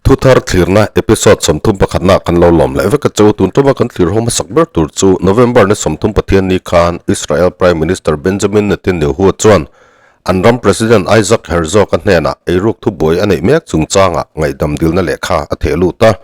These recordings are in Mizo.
Thuthar thlirna episode sawmthum pakhatna kan lo lawm leh vek a chu. Tun tuma kan thlir ho hmasak ber tur chu November ni sawmthum Pathianni khan Israel Prime Minister Benjamin Netanyahu chuan an ram President Isaac Herzog-a hnenah eiruk thubuai a neih mek chungchangah ngaihdam dilna lehkha a theh lut a.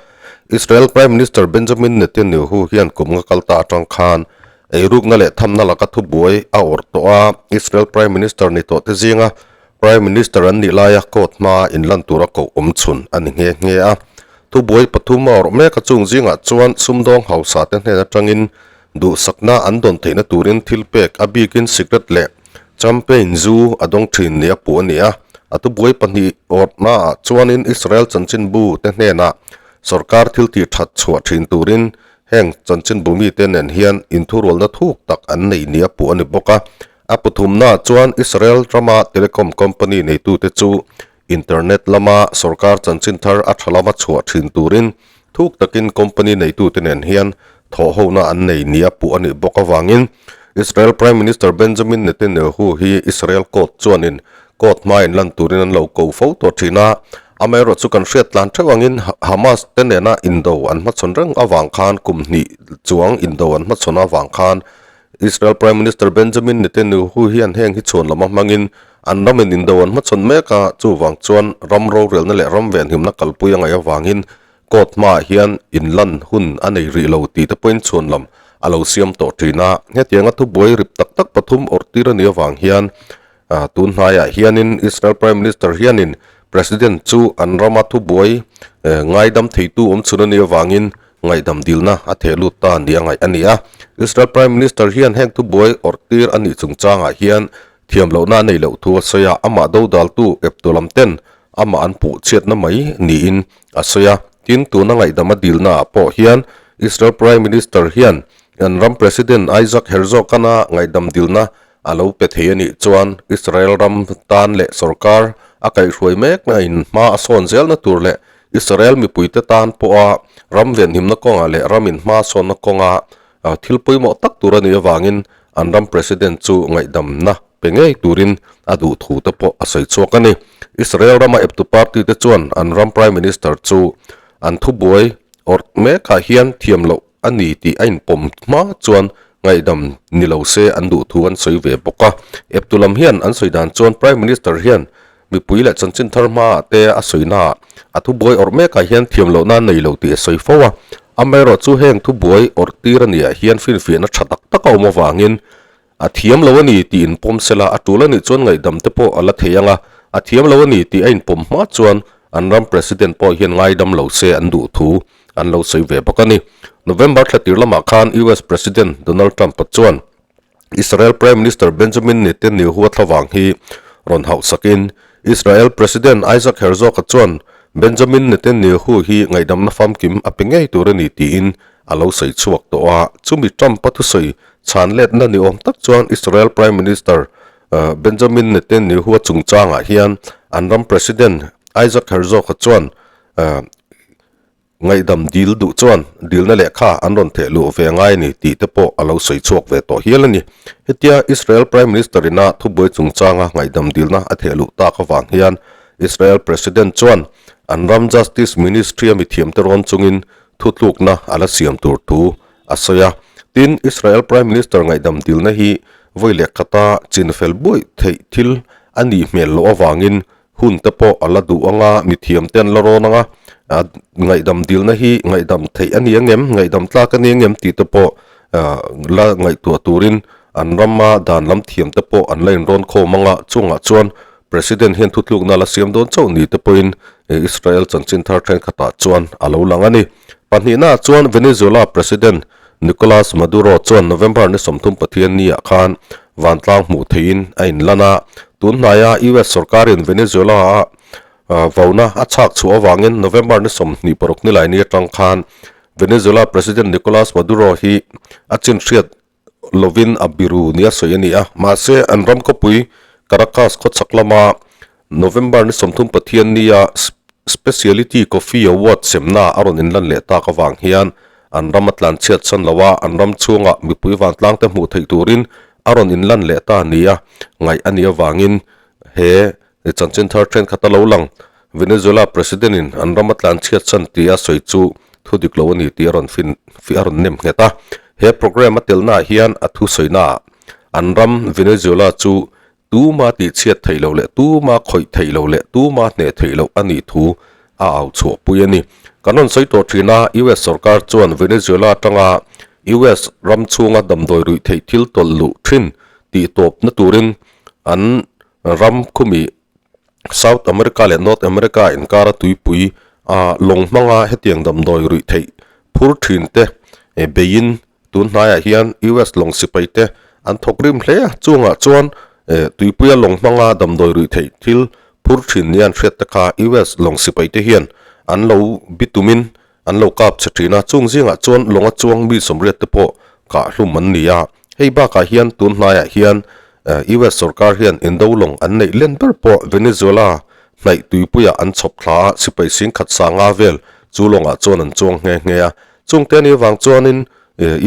Israel Prime Minister Benjamin Netanyahu hian kum nga kal ta atang khan eirukna leh thamna laka thubuai a awrh tawh a, Israel Prime Minister ni tawh te zinga Prime Minister an nih laia court hmaa inlan tura koh awm chhun a ni nghe nghe a. Thubuai pathum a awrh mek a chung zingah chuan sumdawng hausa te hnen atangin duhsakna an dawn theihna turin thil pek a bikin sikret leh champagne zu a dawng thin nia puh a ni a. A thubuai pahnih awrhnaah chuanin Israel chanchinbu te hnenah sorkar thil tih that chhuah thin turin heng chanchinbu mite nen hian inthurualna thuk tak an nei nia puh a ni bawk a. A pathumnaah chuan Israel rama telecom company neitute chu internet lama sorkar chanchin thar a tha lama chhuah thin turin thuk takin company neitute nen hian thawhhona an nei nia puh a nih bawk avangin Israel Prime Minister Benjamin Netanyahu hi Israel court chuanin court hmain lan turin an lo ko fo tawh thin a. Amaherawh chu kan hriat tlan theuh angin Hamas te nena indo an hmachhawn reng avang khan kum hnih chuang indo an hmachhawn avang khan Israel Prime Minister Benjamin Netanyahu hian heng hi chhuan lama hmangin an ramin indo an hmachhawn mek a, chuvang chuan ram rorelna leh ram venhimna kalpui a ngaih avangin court hmaah hian inlan hun a nei rih lo tih te pawhin chhuan lam a lo siam tawh thin a. Hetianga thubuai rip tak tak pathum awrh tir a nih avang hian tun hnaiah hianin Israel Prime Minister hianin President chu an rama thubuai ngaidam theitu awm chhun a nih avangin Ngaihdam dilna a theh lut ta nia ngaih a ni a. Israel Prime Minister hian heng thubuai awrh tir a nih chungchangah hian thiam lohna a nei loh thu a sawi a, amah dodaltu eptu lam ten amah an puh chhiatna mai niin a sawi a. Tin, tuna ngaihdam a dilnaah pawh hian Israel Prime Minister hian an ram President Isaac Herzog-ana ngaihdam dilna a lo pe thei a nih chuan Israel ram tan leh sorkar a kaihhruai mekna in hma a sawn zelna tur leh Israel mipuite tan pawha ram venhimna kawngah leh ram in hma sawnna kawnga thil pawimawh tak tur a nih avangin an ram President chu ngaihdamna pe ngei turin a duh thu te pawh a sawi chhuak a ni. Israel rama eptu party te chuan an ram Prime Minister chu an thubuai awrh mekah hian thiam loh a ni tih a inpawm hma chuan ngaihdam ni lo se an duh thu an sawi ve bawk a. Eptu lam hian an sawi dan chuan Prime Minister hian mipui leh chanchin thar hmaah te a sawi naah a thubuai awrh mekah hian thiam lohna a nei lo tih a sawi fo a. Amaherawh chu heng thubuai awrh tir a niah hian finfiahna tha tak tak a awm avangin a thiam lo a ni tih inpawm sela a tul a nih chuan ngaihdam te pawh a la thei ang a, a thiam lo a ni tih a inpawm hma chuan an ram President pawh hian ngaidam lo se an duh thu an lo sawi ve bawk a ni. November thla tir lamah khan US President Donald Trump-a chuan Israel Prime Minister Benjamin Netanyahu-a thlavang hi rawn hauh sakin Israel President Isaac Herzog-a chuan Benjamin Netanyahu hi ngaihdamna famkim a pe ngei tur a ni tiin a lo sawi chhuak tawh a. Chumi Trump-a thusawi chhan letna ni awm tak chuan Israel Prime Minister Benjamin Netanyahu-a chungchangah hian an ram President Isaac Herzog-a chuan Ngaihdam dil duh chuan dilna lehkha an rawn theh luh ve ngai a ni tih te pawh a lo sawi chhuak ve tawh hial a ni. Hetia Israel Prime Minister ina thubuai chungchanga ngaihdam dilna a theh luh tak avang hian Israel President chuan an ram Justice Ministry a mithiamte rawn chungin thutlukna a la siam tur thu a sawi a. Tin, Israel Prime Minister ngaihdam dilna hi vawi leh khata chinfel buaih theih thil a nih hmel loh avangin Hun te pawh a la duh ang a, mithiam te an la rawn ang a, ngaihdam dilna hi ngaihdam theih a ni ang em, ngaihdam tlak a ni ang em tih te pawh la ngaihtuah turin an rama dan lam thiam te pawh an la inrawn khawm ang a, chungah chuan President hian thutlukna la siam dawn chauh ni te pawhin Israel chanchin thar thenkhatah chuan a lo lang a ni. Pahnihnaah chuan Venezuela President Nicolas Maduro chuan November ni 30 Pathianni ah khan vantlang hmuh theihin a inlan a, tun hnaia US sorkarin Venezuela a vauna a chhak chhuah avangin November ni 26 nilaini atang khan Venezuela President Nicolas Maduro hi a chin hriat lovin a biru nia sawi a ni a, mahse an ram khawpui Caracas khawchhak lama November ni 30 Pathianni a Speciality Coffee Award semna a rawn inlan leh tak avang hian an ram a tlan chhiat chhan lo a, an ram chhungah mipui vantlang te hmuh theih turin a rawn inlan leh ta nia ngaih a nih avangin he chanchin thar thenkhat a lo lang. Venezuela President in an ram a tlan chhiat chhan tia sawi chu thu dik lo a ni tih a rawn fin a rawn nem nghet a. He programme a telnaah hian a thusawi-naah an ram Venezuela chu tuma tih chhiat theih loh leh tuma khawih theih loh leh tuma hneh theih loh a nih thu a au chhuahpui a ni. Kan rawn sawi tawh thin a, US sorkar chuan Venezuela atanga US ram chhunga damdawi ruih theih thil tawlh luh thin tih tawpna turin an ram khumi South America leh North America inkara tuipui a lawng hmanga hetiang damdawi ruih theih phur thin te beiin tun hnaiah hian US lawng sipai te an thawk rim hle a, chungah chuan tuipuia lawng hmanga damdawi ruih theih thil phur thin nia an hriat te kha US lawng sipai te hian an lo bitumin an lo kap che thin a, chung zingah chuan lawnga chuang mi sawmriat te pawh kah hlum an ni a. Hei bakah hian tun hnaiah hian US sorkar hian indo lawng an neih len ber pawh Venezuela hnaih tuipuiah an chhawp thla a, sipai singkhat sanga vel chu lawngah chuan an chuang nghe nghe a. Chungte ni avang chuanin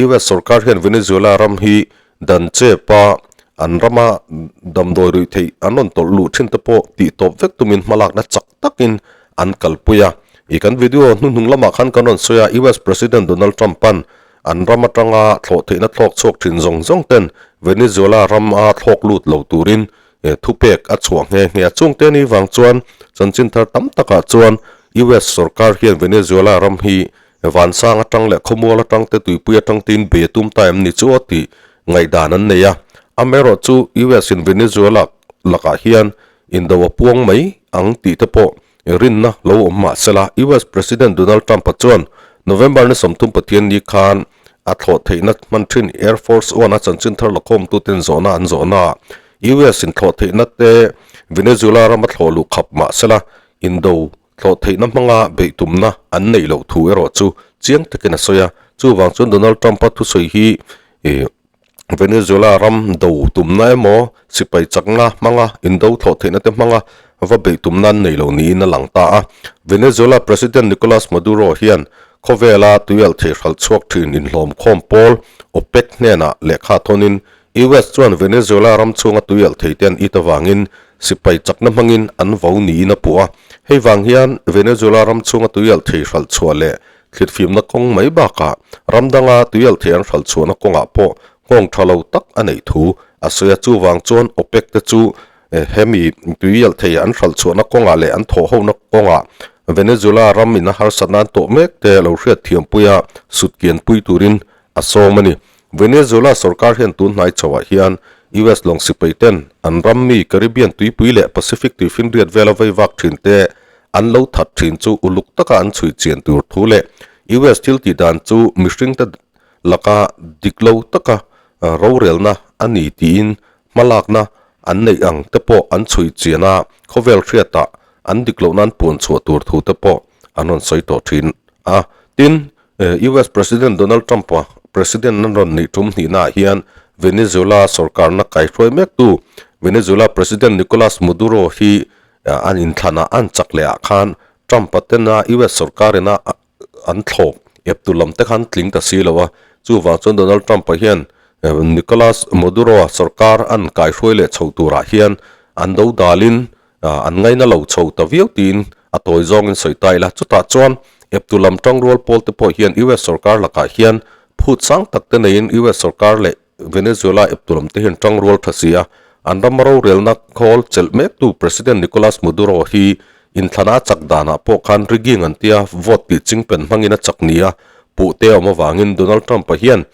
US sorkar hian Venezuela ram hi dan chepa an rama damdawi ruih theih an rawn tawlh luh thin te pawh tih tawp vek tumin hmalakna chak takin an kalpui a. I kan video hnuhnung lamah khan kan rawn sawi a, US President Donald Trump an an ram atanga thlawh theihna thlawk chhuak thin zawng zawng ten Venezuela ram a thlawk lut lo turin thupek a chhuah nghe nghe a. Chungte ni vang chuan chanchin thar tam takah chuan US sorkar hian Venezuela ram hi vansang atang leh khawmual atang te tuipui atang tein be tum ta em ni chu aw tih ngaihdan an nei a. Amaherawhchu US in Venezuela lakah hian Indo a puang mai ang tih te pawh rinna lo awm mah sela, US President Donald Trump-a chuan November ni 30 Pathianni khan a thlawh theihna hman thin Air Force One-a chanchin thar lakhawmtuten zawhna an zawhnaah US in thlawh theihna te Venezuela rama thlawh luh khap mah sela, indo thlawh theihna hmanga beih tumna an neih loh thu erawh chu chiang takin a sawi a. Chuvang chuan Donald Trump-a thusawi hi Venezuela ram do tumna emaw, sipai chakna hmanga indo thlawh theihna te hmanga va beih tumna an nei lo niin a lang ta a. Venezuela President Nicolas Maduro hian khawvela tuialh thei hralh chhuak thin inhlawmkhawm pawl OPEC hnenah lehkha thawnin US chuan Venezuela ram chhunga tuialh thei te an it avangin sipai chakna hmangin an vo niin a puh a. Hei vang hian Venezuela ram chhunga tuialh thei hralh chhuah leh Thlitfimna kawng mai bakah ram danga tuialh thei an hralh chhuahna kawngah pawh nghawng tha lo tak a neih thu a sawi a. Chuvang chuan OPEC te chu hemi tuialh thei an hralh chhuahna kawngah leh an thawhhona kawngah Venezuela ram in a harsatna an tawh mek te lo hriat thiampuia sutkianpui turin a sawm a ni. Venezuela sorkar hian tun hnai chhoah hian US lawng sipai ten an ram mi Caribbean tuipui leh Pacific tuifinriat vela veivak thin te an lo that thin chu uluk taka an chhui chian tur thu leh US thil tih dan chu mihringte laka dik lo taka rorelna a ni tiin hmalakna an neih ang te pawh an chhui chian a, khawvel hriatah an dik loh nan puan chhuah tur thu te pawh an rawn sawi tawh thin a. Tin, US President Donald Trump-a President an rawn nih tum hnihnaah hian Venezuela sorkarna kaihruai mektu Venezuela President Nicolas Maduro hi An inthlanah an chak leh ah khan Trump-a tena US sorkar ina an thlawp eptu lam te khan tling ta si lo a, chuvang chuan Donald Trump-a hian Nicolas Maduro-a sorkar an kaihruai leh chho turah hian an do dalin an ngaina lo chho ta viau tiin a tawi zawngin sawi ta ila. Chutah chuan eptu lam tangrual pawl te pawh hian US sorkar lakah hian phut sang tak te neiin US sorkar leh Venezuela eptu te hian tangrual tha si a, an ram rorelna khawl chelh mektu President Nicolas Maduro hi inthlana a chak danah pawh khan rigging an tia vote tih chingpen hmangin a chak nia puh te a awm avangin Donald Trump-a hian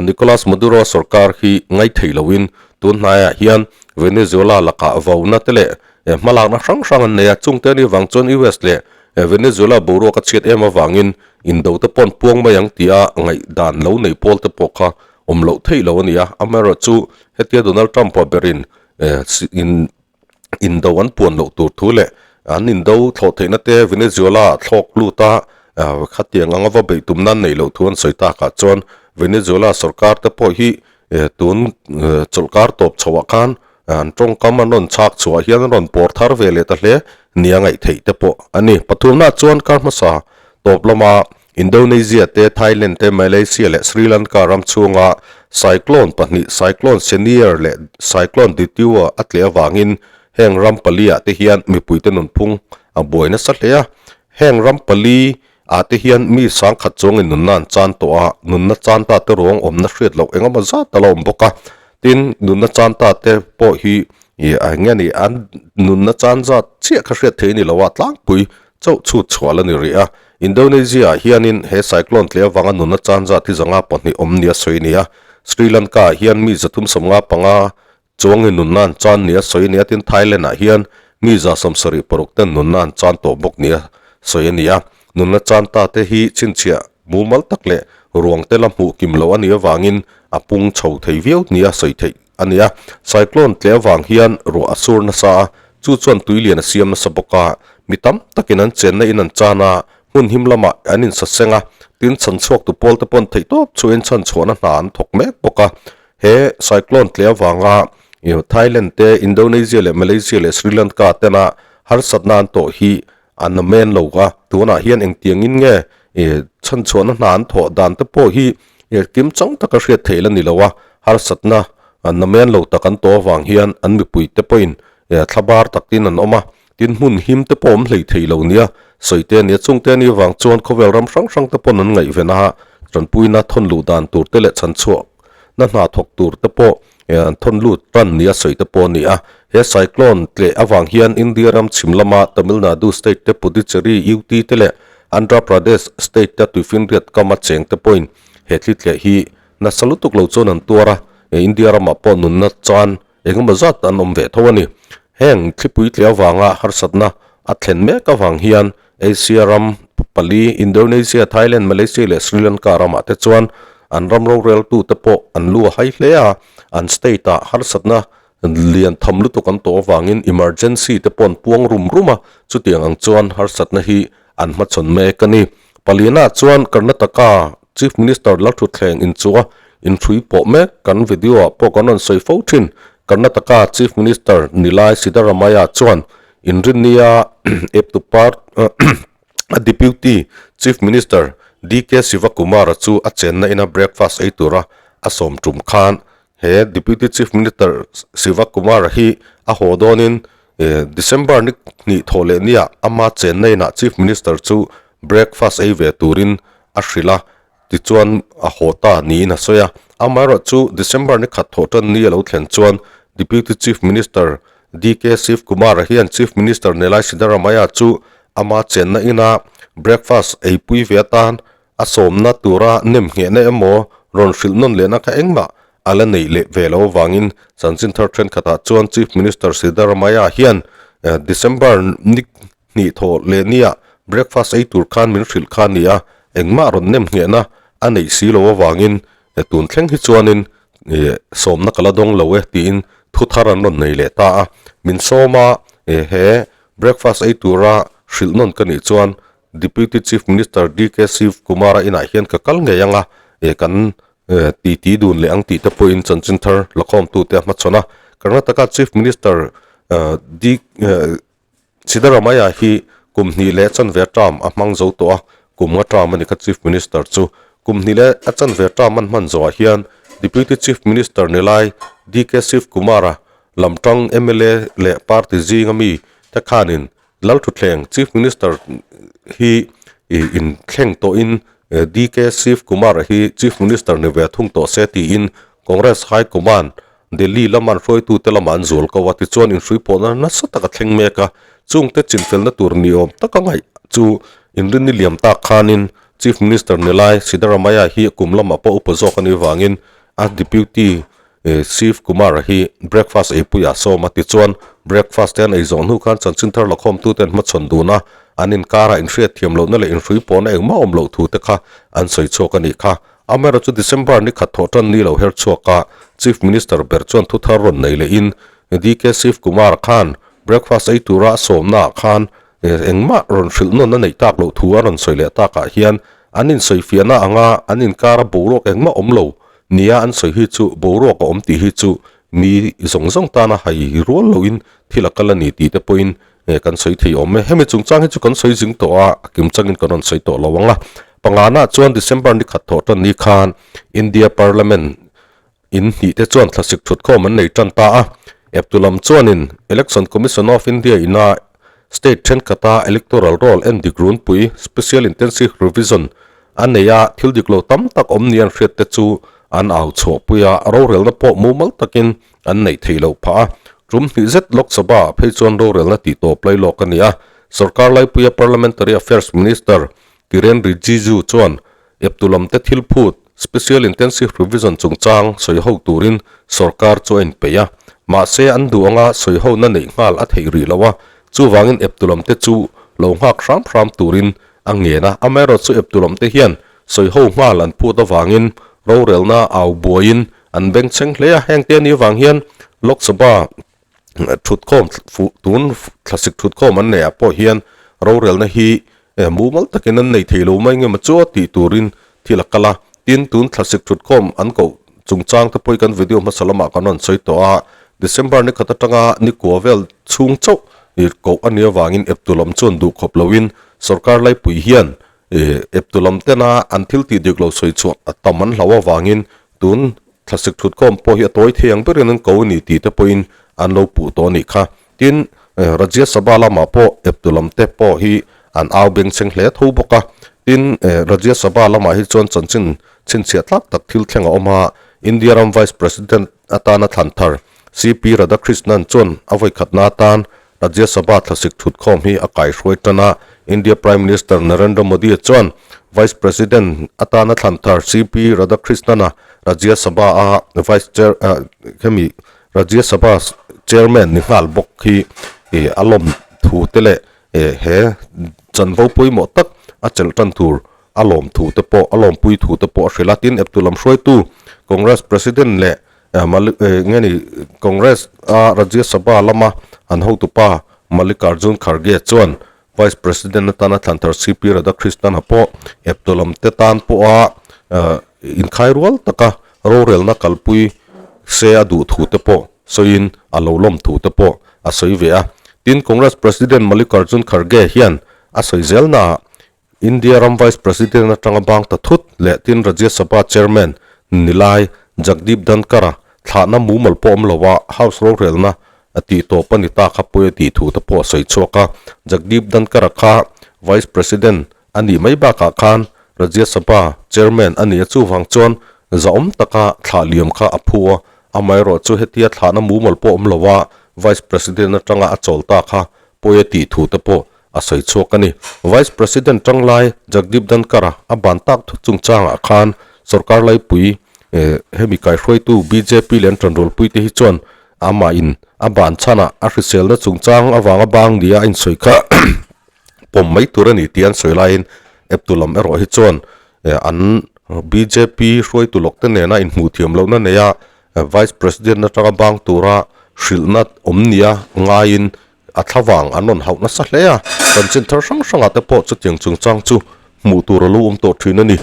Nicolas Maduro sorkar hi ngaithei loin tun hnaiah hian Venezuela lakah vauna te leh hmalakna hrang hrang an nei a, chungte anih vang chuan US leh Venezuela boruak a chhiat em avangin Indo te pawn puang mai ang tia ngaihdan lo nei pawl te pawh kha awm loh theih lo a ni a. Amaherawhchu hetia Donald Trump-a berin in indo an puan loh tur thu leh an indo thlawh theihna te Venezuela thlawk lut a khatiang anga va beih tum nan neih loh thu an sawi takah chuan Venezuela sorkar te pawh hi tun chawlhkar tawp chhoah khan an tawngkam an rawn chhak chhuah hian an rawn pawr thar ve leh ta hle nia ngaih theih te pawh a ni. Pathumna chuan kar hmasa tawp lama Indonesia te, Thailand te, Malaysia leh Sri Lanka ram chhunga cyclone pahnih Cyclone Senior leh Cyclone Ditwa a tleh avangin heng ram paliah te hian mipuite nunphung a buai nasa hle a. Heng ram pali ah te hian mi sangkhat chuangin nunna an chan tawh a, nunna chan ta te ruang awmna hriat loh engemaw zat a la awm bawk a. Tin, nunna chan ta te pawh hi ih a eng nge ni an nunna chan zat chiah kha hriat theih a ni lo a, tlangpui chauh chhut chhuah la ni rih a. Indonesia ah hianin he cyclone tleh avanga nunna chan zat hi zanga pahnih awm nia sawi a ni a. Sri Lanka ah hian mi 355 Chuangin nunna an chan nia sawi a ni a, tin Thailand ah hian mi 76 ten nunna an chan tawh bawk nia sawi a ni a. Nunna chan ta te hi chhinchhiah mumal tak leh ruang te la hmuh kim loh a nih avangin a pung chho thei viau nia sawi theih a ni a. Cyclone tleh avang hian ruah a sur nasa a, chu chuan tui lian a siam nasa bawk a. Mi tam takin an chenna in an chan a, hmun him lamah an insaseng a, tin chhanchhuaktu pawl te pawn theihtawp chhuahin chhanchhuahna hna an thawk mek bawk a. He cyclone tleh avanga Thailand te, Indonesia leh Malaysia leh Sri Lanka tena harsatna an tawh hi an amen lo a, tunah hian engtiangin nge chhanchhuahna hna an thawh dan te pawh hi kim chang taka hriat theih la ni lo a, harsatna an amen lo tak an tawh avang hian an mipui te pawhin thlabar takin an awm a, tin hmun him te pawh awm hlei thei lo nia sawi te a nia, chungte a nih avang chuan khawvel ram hrang hrang te pawn an ngaihven a, tanpuina thawn luh dan tur te leh chhanchhuah na hna thawk tur te pawh an thawn lut tan nia sawi te pawh a ni a. He cyclone tleh avang hian India ram chhim lama Tamil Nadu state te Puducherry, UT te leh Andhra Pradesh state te tuifinriat kama cheng te pawhin he thli tleh hi nasa lutuk lo chuan an tuar a, India ramah pawh nunna chan Engemaw zat an awm ve tho a ni. Heng thlipui tleh avanga harsatna a thlen mek avang hian Asia ram pali, Indonesia, Thailand, Malaysia leh Sri Lanka ramah te chuan an ram roreltute pawh an lu a hai hle a, an state-ah harsatna lian tham lutuk an tawh avangin emergency te pawh an puang rum rum a, chutiang ang chuan harsatna hi an hmachhawn mek a ni. Paliana chuan Karnataka Chief Minister Lalthutthleng inchua inhrui pawh mek kan video ah pawh kan rawn sawi fo thin. Karnataka Chief Minister Nilai Siddaramaiah chuan Inrinnia eptu part a Deputy Chief Minister DK Shivakumar-a chu a chenna ina breakfast ei tura a sawm tum khan he Deputy Chief Minister Shivakumar-a hi a haw dawnin December ni hnih thawh leh nia ama chenna inah Chief Minister chu breakfast ei ve turin a hrilh a, tichuan a haw ta niin a sawi a. Amaherawh chu December ni khat thawh tan ni a lo thlen chuan Deputy Chief Minister DK Shivakumar-a hian Chief Minister Nilai Siddaramaiah chu ama chenna ina breakfast eipui ve atan A sawmna tura nem nghehna emaw rawn hrilh nawn lehna kha engmah a la neih leh ve lo avangin chanchin thar thenkhatah chuan Chief Minister Siddaramaiah hian December ni hnih thawh leh nia breakfast ei tur khan min hrilh kha a ni a, engmah rawn nem nghehna a neih si lo avangin tun thleng hi chuanin sawmna ka la dawng lo e tiin thu thar an rawn nei leh ta a. Min sawm a, he breakfast ei tura hrilh nawn ka nih chuan Deputy Chief Minister DK Shiv Kumar-a inah hian ka kal ngei ang a, eh kan titi dun leh ang tih te pawhin chanchin thar lakhawmtute a hmachhawn a. Karnataka Chief Minister D Siddaramaiah hi kum hnih leh chanve term a hmang zo tawh a, kum nga term a ni kha Chief Minister chu. Kum hnih leh a chanve term an hman zawhah hian Deputy Chief Minister ni lai DK Shiv Kumar-a lamtang mla leh party zinga mi te khanin Lalthuthleng Chief Minister hi in thleng tawhin DK Shiv Kumar hi Chief Minister ni ve thung tawh se tiin Congress High Command Delhi lama an hruaitute lamah an zual ko a, tichuan inhrui pawhna nasa tak a thleng mek a, chungte chinfelna tur ni awm taka ngaih chu inrinni liam tak khanin Chief Minister ni lai Siddaramaiah hi kum lamah pawh upa zawk a nih vangin a Deputy Shiv Kumar hi breakfast eipuiah a sawm a, tichuan breakfast te an ei zawh hnu khan chanchin thar lakhawmtute an hmachhawn dun a, an inkarah inhriat thiam lohna leh inhrui pawhna engmah awm loh thu te kha an sawi chhuak a nih kha. Amaherawhchu chu December ni khat thawh tan ni lo her chhuak a, Chief Minister ber chuan thu thar rawn nei lehin DK Shiv Kumar khan breakfast ei tura a sawmnaah khan engmah rawn hrilh nawn a neih tak loh thu a rawn sawi leh takah hian an insawifiahna anga an inkara boruak engmah awm lo Nia an sawi hi chu boruak a awm tih hi chu mi zawng zawng tana hai rual loin thil a kal a ni tih te pawhin kan sawi thei awm e. Hemi chungchang hi chu kan sawi zing tawh a, a kim changin kan rawn sawi tawh lo ang a. Pangana chuan December ni khat thawh tan ni khan India Parliament in hnih te chuan thlasik thutkhawm an nei tan ta a. Eptu lam chuanin Election Commission of India ina. State thenkata electoral roll en dik runpui, Special Intensive Revision, a nei a, thil dik lo tam tak awm ni an hriat te chu an au chhuahpui a, rorelna pawh mumal takin an neih theih loh phah a. Tum hnih zet Lok Sabha ah phei chuan rorelna tih tawp lai lawk a ni a, Sorkar laipuia Parliamentary Affairs Minister Kiren Rijiju chuan eptu lamte thil phut, Special Intensive Revision chungchang sawi ho turin sorkar chu a inpeih a. Mahse, an duh anga sawi hona neih nghal a theih rih lo a, chuvangin eptu lamte chu lo nghak hram hram turin a ngen a. Amaherawhchu eptu lamte hian sawi ho nghal an phut avangin rorelna au buaiin an bengchheng hle a. Hengte a nih avang hian Lok Sabha thutkhawm fuh tun thlasik thutkhawm an neih ah pawh hian rorelna hi mumal takin an nei thei lo mai nge maw chu tih turin thil a kal a. Tin, tun thlasik thutkhawm an koh chungchang te pawh hi kan video hmasa lamah kan rawn sawi tawh a, December ni khat atanga ni kua vel chhung chauh koh a nih avangin eptu lam chuan duh khawp loin sorkar laipui hian eptu lam tena an thil tih dik lo sawi chhuah a tam an hlauh avangin tun Thlasik thutkhawm pawh hi a tawi thei ang berin an ko a ni tih te pawhin an lo puh tawh a nih kha. Tin, Rajya Sabha lamah pawh eptu lam te pawh hi an au bengchheng hle tho bawk a. Tin, Rajya Sabha lamah hi chuan chanchin chhinchhiah tlak tak thil thleng a awm a. India ram Vice President atana thlan thar CP Radhakrishnan chuan a vawikhatna atan Rajya Sabha thlasik thutkhawm hi a kaihruai tan a, India Prime Minister Narendra Modi chuan Vice President atana thlan thar CP Radhakrishnan-a Rajya Sabha a Vice Chair hemi Rajya Sabha Chairman ni nghal bawk hi a lawm thu te leh he chanvo pawimawh tak a chelh tan tur a lawm thu te pawh a lawmpui thu te pawh a hrilh a. Tin, eptu lam hruaitu Congress President leh Nge ni Congress a Rajya Sabha lama an hotupa Mallikarjun Kharge chuan Vice President atana thlanthar CP Radhakrishnan-a pawh eptu lam te tan pawha inkhai rual taka rorelna kalpui se a duh thu te pawh sawiin a lo lawm thu te pawh a sawi ve a. Tin, Congress President Mallikarjun Kharge hian a sawi zelnaah India ram Vice President atanga bang ta thut leh tin Rajya Sabha Chairman Nilai Jagdeep Dhankhar-a thlahna mumal pawh awm lo a, House rorelna a tih tawp a ni ta kha pawi a tih thu te pawh a sawi chhuak a. Jagdeep Dhankhar-a kha Vice President a nih mai bakah khan Rajya Sabha Chairman a ni a, chuvang chuan zahawm taka thlah liam kha a phu a, amaherawhchu chu hetia thlahna mumal pawh awm lo a, Vice President atanga a chawl ta kha pawi a tih thu te pawh a sawi chhuak a ni. Vice President tanglai Jagdeep Dhankhar-a a ban tak thut chungchangah khan sorkar laipui hemi kaihruaitu bjp leh an tanrualpui te hi chuan amahin a ban chhanah a hriselna chungchang avanga bang nia a insawi kha pawm mai tur a ni tih an sawi laiin eptu lam erawh hi chuan an bjp hruaitu lawk te nena inhmuh thiam lohna neia Vice President atanga bang tura hrilhna awm nia ngaiin A thlavang an rawn hauh nasa hle a, chanchin thar hrang hrangah te pawh chutiang chungchang chu hmuh tur a lo awm tawh thin a ni.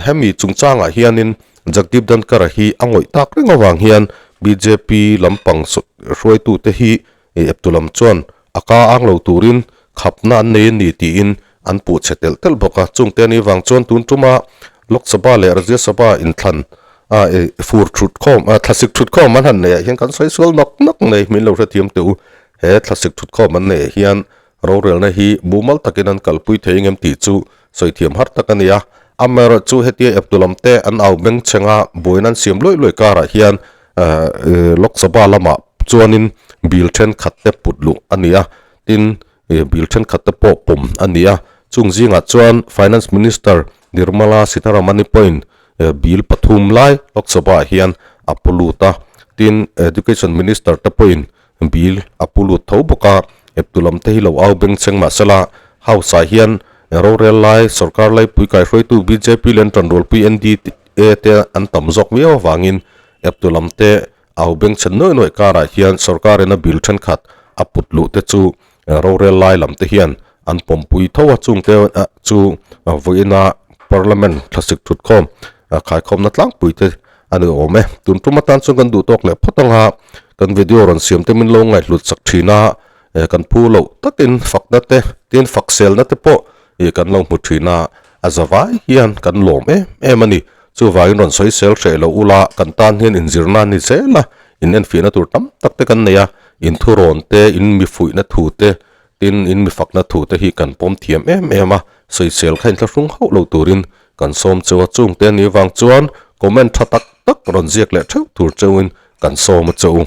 Hemi chungchangah hianin Jagdeep Dhankhar-a hi a ngawih tak reng avang hian bjp lampang hruaitute hi eptu lam chuan a ka ang lo turin khapna an nei a ni tiin an puh chhe telh telh bawk a. Chungte anih vang chuan tun tuma Lok Sabha leh Rajya Sabha inthlan a fur thut khawm a thlasik thut khawm an han neih ah hian kan sawi sual nawk nawk nei min lo hrethiam teh u. He thlasik thut khawm an neih ah hian rorelna hi mumal takin an kalpui thei engem tih chu sawi thiam har tak a ni a. Amaherawhchu chu hetia eptu lam te an au bengchheng a buaina an siam luai luai karah hian Lok Sabha lamah chuanin bill thenkhat te put luh a ni a. Tin, Bill thenkhat te pawh pawm a ni a, chung zingah chuan Finance Minister Nirmala Sitharaman-i pawhin bill pathum lai Lok Sabha-ah hian a pu lut a, tin Education Minister te pawhin bill a pu lut tho bawk a, eptu lam te hi lo au bengchheng mah sela House-ah hian rorel lai sorkar laipui kaihruaitu bjp leh an tanrualpui NDA te an tam zawk miau avangin eptu lam te Au bengchhen nuai nuai karah hian sorkarin a bill thenkhat a put luh te chu rorel lai lam te hian an pawmpui tho a, chungte chu vawiina Parliament thlasik thutkhawm khaikhawmna tlangpui te a ni awm e. Tun tum atan chuan kan duh tawk leh phawt anga kan video rawn siam te min lo ngaihhlut sak thin a, kan phu loh takin fakna te tin fakselna te pawh kan lo hmu thin a, a zavai hian kan lawm em em a ni. Chuvangin rawn sawi sel hreh lo ula, kan tan hian inzirna a ni zel a, in enfiahna tur tam tak te kan nei a, in thurawn te, in mifuihna thu te. Tin, in mi fakna thu te hi kan pawm thiam em em a, sawisel kha inthlahrung hauh lo turin kan sawm cheu a, chungte a nih vang chuan comment tha tak tak rawn ziak leh theuh tur cheuin kan sawm a che u.